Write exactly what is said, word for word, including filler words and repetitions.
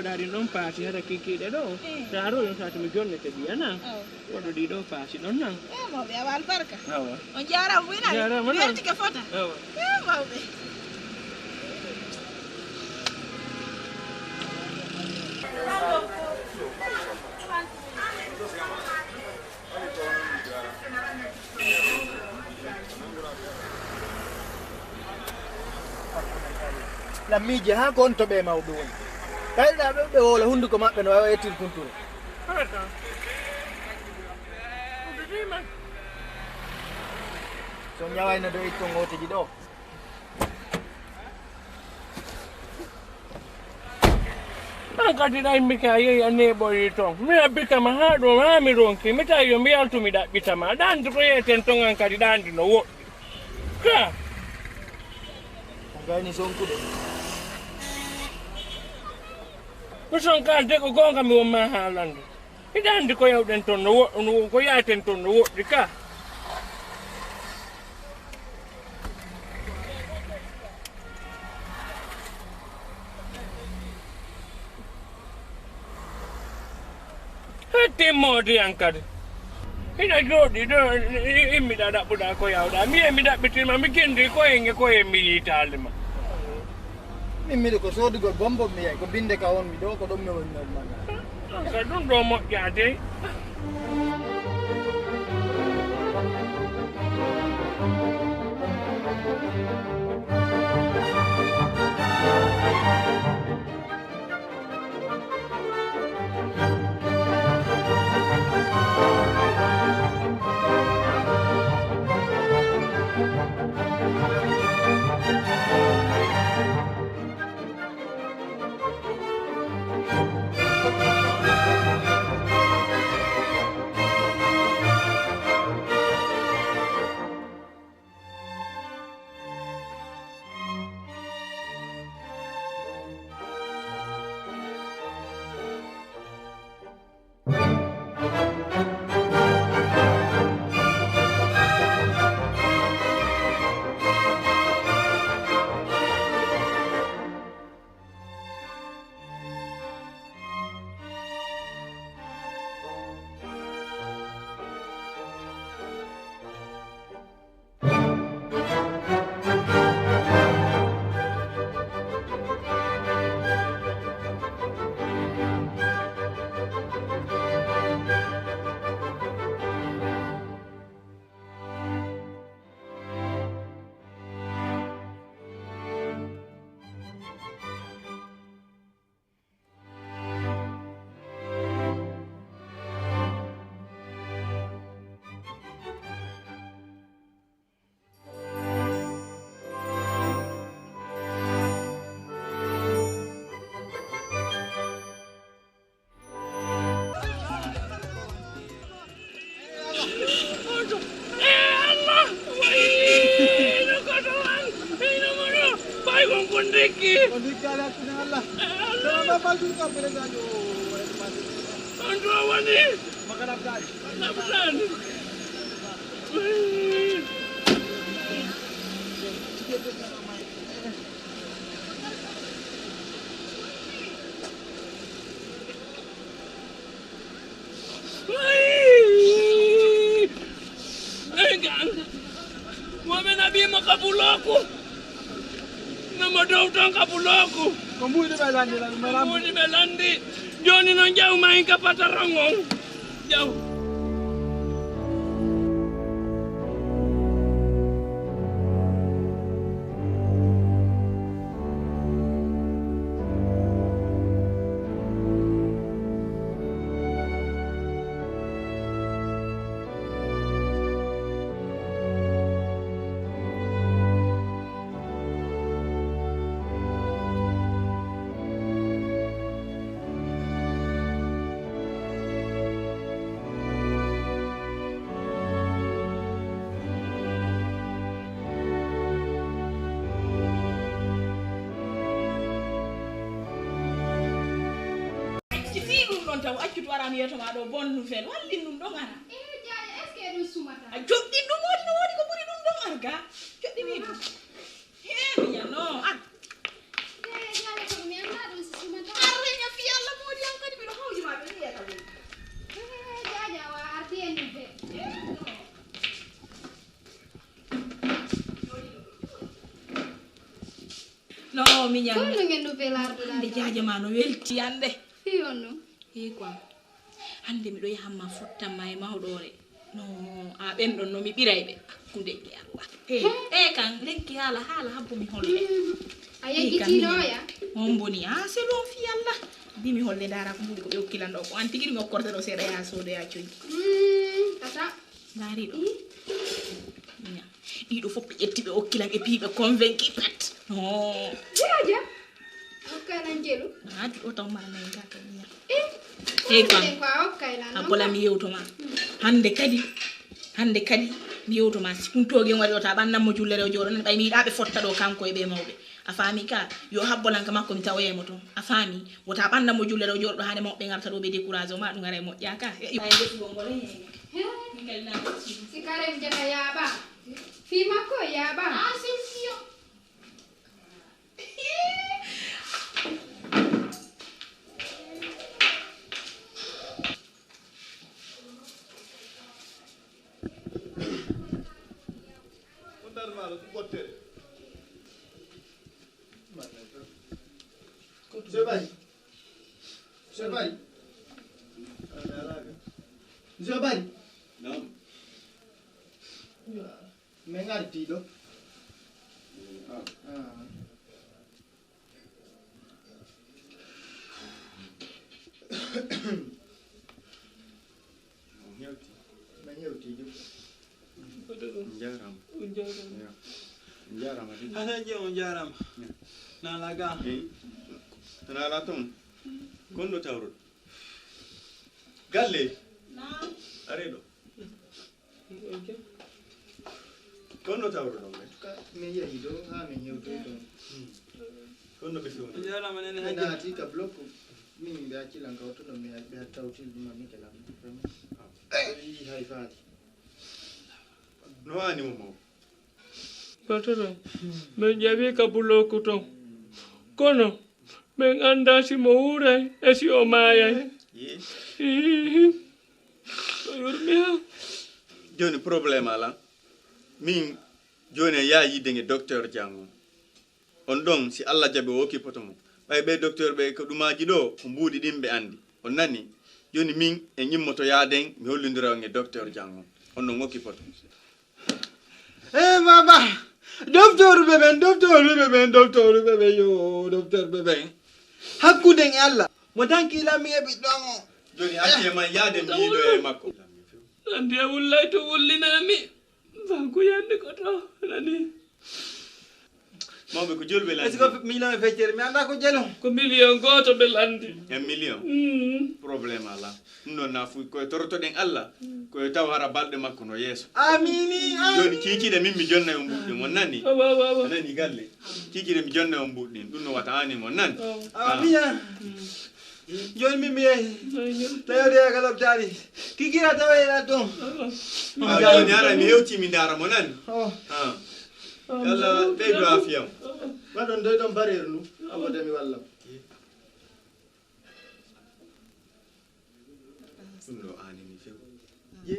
Ndaa ɗin ɗon paasi hara kiikiiɗe ɗo. Eh. Taaro ɗum saati mi jonnete ɓiya na. Awa. Waɗu ɗi ɗo paasi ɗon nan. Eh, mawɓe, awa albarka. Awa. On jaaraama, ɓuynaɓe. Jaaraama, na. Weltike fota. Awa. Eh, mawɓe. Lammiiji haa ko on toɓe mawɓe woni. Kayɗa ɓe, ɓe wowla hunnduko maɓɓe no wawa ettir kunture. So ñawayno do itto ngooteji ɗo. An kadi ɗa immike a yehi a neeɓoyi toon. Mi abbika ma haa ɗo haa mi ronki. Mi tawi yo mi yaltu mi ɗaɓɓita ma. Ɗa anndi ko yeeten toon an kadi ɗa anndi no woɗɗi. Ka. An gayni sonkude. Mi sonkaade ko goonga mi won ma haalande. Hiɗa anndi ko yawɗen toon no wo-, no, ko yaaten toon no woɗɗi ka. Hetti moodi an kadi. Hiɗa jooɗi ɗo, i-, i-, immiɗa ɗaɓɓuɗa ko yawɗa. Mi yehi mi ɗaɓɓitima, mi gindi ko en e ko en mi yiitaali ma. Min miɗo ko soodugol bonbon mi yahi, ko binde ka wonmi ɗo, ko ɗum mi woni normal. Ka ɗum ɗo moƴƴa dey. Ay! Ay, gal. Moɓe naɓiima ka bulooku. No mo dow toon ka bulooku. Ko mbuuɗi ɓe lanndi, lanndi, mo lanndi. Mbuuɗi ɓe lanndi. Jooni noon, ƴaw ma en ka pataron on. Ƴaw. Si fii ɗum ɗon taw, accu to ara mi yeeto ma ɗo, bonne nouvelle, wallin ɗum ɗon ara. Eh, Jaale, est-ce que ɗum sumata? A joɗɗin ɗum, woodi no woodi ko ɓuri ɗum ɗon arga. Joɗɗini ɗum. He, miña, no, ar. Eh, Jaale, ko mi anndaa ɗum si sumata. Ar, miña, fiya O miñan. Ko no ngen nouvelle arduɗaa? Hannde jaaja ma no welti hannde. Fii on ɗum? Hii quoi. Hannde miɗo yahamma fottanma e mawɗoore. No, a ɓen ɗon no mi ɓiray ɓe. Hakkunde e Allah. Hey, e kan, lekki haala, haala habbo mi holle. Mm. A yeggitino ya? On boni, ah, c'est bon, fii Allah. Bi mi holle ndaara ko mbuuɗi ko ɓe okkilan ɗo. Ko an tigi ɗum okkorta ɗo seeɗa ya soodo ya coñki. Mm, tata. Ndaari ɗo. Ih. Miñan. Ɗiɗo fof ɓe ƴetti ɓe okkilan e piiɓe convaincu pat. Oh. Jaaja. Okkanan jelu. Adi o taw mara men ga ka miñan. Eh. Hey, ko a okkanan a bola mi yewto ma. Hannde kadi, hannde kadi mi yewto ma. Si kun toogi on waɗi o ta ɓannan mo jullere o jooɗo nan ɓay mi yiɗa ɓe fotta ɗo kanko e ɓe mawɓe. A faami ka, yo habbolan ka makko mi tawoya mo ton. A faami, wota ɓannan mo jullere o jooɗo ɗo hande mawɓe ngarta ɗo ɓe décourage o ma ɗum ara e moƴƴa ka. Ɓay ndefu ngol ngol e. Si kare mi jaka yaaɓa. Fii makko yaaɓa. Ah, c'est sûr. Monsieur Bari. Monsieur Bari. Monsieur Bari. Naam. Min artii ɗo. Ah. Ah. On hewti. Min hewti jum. On njaaraama. On njaaraama. Ya. On njaaraama de. Alhaji, on njaaraama. Ya. Naala ga. Eh. Naala ton. Kon ɗo tawruɗo. Galle. Naam. Are ɗo. Kon no tawruɗon ɓe? Ka, min yehi ɗo, haa min hewtoyi ɗon. Hmm. Kon no ɓe fewndo? Ɓe naati ka bloc, min ɓe acci lan ka wotto ɗon, mi, ɓe tawti ɗum, mi kala. Ɓe wi hay faali. No waani mo mawɗo? Batoro, min ƴeewi ka bloc ton. Kono, min anndaa si mo wuuray e si o maayay. Yee. Hihihi. O yurmi ha. Jooni problème alaa. Min jooni en yaha yiide nge docteur Jango. On ɗon, si Allah jaɓi o okkipoto mo. Ɓay ɓe docteur ɓe ko ɗumaaji ɗo, ko mbuuɗi ɗin ɓe anndi. On nani? Jooni min en immoto yaaden, mi hollindira on e docteur Jango. On ɗon okkipoto. Eh, baba! Doftoruɓe ɓen, doftoruɓe ɓen, doftoruɓe ɓen, yo, doftorɓe ɓen. Hakkude e Allah, mo danki lammi e ɓiɗɗo am o. Jooni acce man yaade mbiɗo e makko. Andi a wullay to wullinami. Banku yande ko to, nani? Mawɓe ko julɓe. Est-ce que million e feccere? Mi anndaa ko jelo. Ko million gooto ɓe lanndi. Un million? Mm. Problème alaa. Ɗum noon na fu, koye torotoɗen Allah, koye taw hara balɗe makko no yeeso. Amini, amini. Jooni kiikiiɗe min mi jonna on mbuuɗi ɗin, on nani? Awa, awa, awa. A nani galle? Kiikiiɗe mi jonna on mbuuɗi ɗin, ɗum no wata aani mon nani? Awa. Ah. Amina. Mm. Jooni min mi yehi. Ayyo. Tawde e ka lopitaali. Kiikiiɗe tawa e ɗon. Awa. Ah, jooni ara mi hewti mi ndaara mo nani? Oh. Ah. Yalla ɓeydo afiya. Waɗon doy ɗon bareer nu, abada mi wallam. Ɗum ɗo aani mi few. Ye,